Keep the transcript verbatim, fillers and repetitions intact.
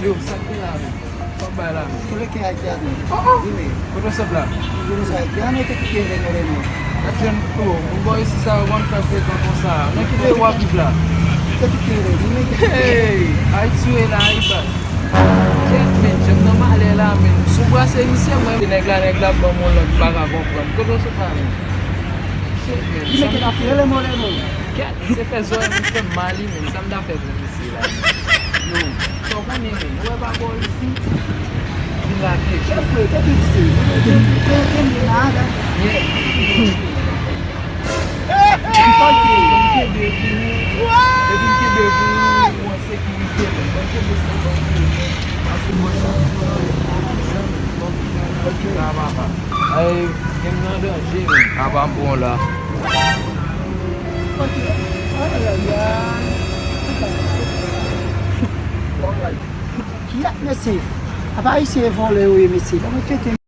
Yo, sa k gen la menm? Sa w bay la menm? Kote ki Ayiti a menm? Oh, oh! Wi, men. Kote w sot la? Kote sa Ayiti a, men te kite rele nou, rele nou. Gad jèn, oh, moun bò isi sa yo konn fè frekan konsa. Nan ki peyi w ap viv la? Te kite rele nou, men te kite rele. Hey! Ayiti w ye la, wi, baz. Kèt, men, jèn nan malè la, men. Si w brase misye, mwen, nèg la, nèg la ban m yon lòt, m pa ka konprann. Kote w sot la menm? Shit, men. Li men ki ta fè rele mwen, rele nou. Kèt, se fè zòrèy m fè m mal, wi, men. Sa m ta fè pou misye la? Yo, sa w konnen, men, ou wè pa bò isi? Vin lage. Chèf, frè, tèt ou dize. Tèt ou dize la, la. Yeah. Ok. Ban m kenbe pou ou. Epi m kenbe pou ou, ou an sekirite, men. Ban m kenbe sa, ban m kenbe. Paske mwen santi w nan yon bon jan, bon jan, bon jan, papa. Ay, gen m nan danje, men. Apa m pran w la. Kiyèt, mesye. Apa ayisyen e vòlè yo ye, mesye. Ban mwen tete.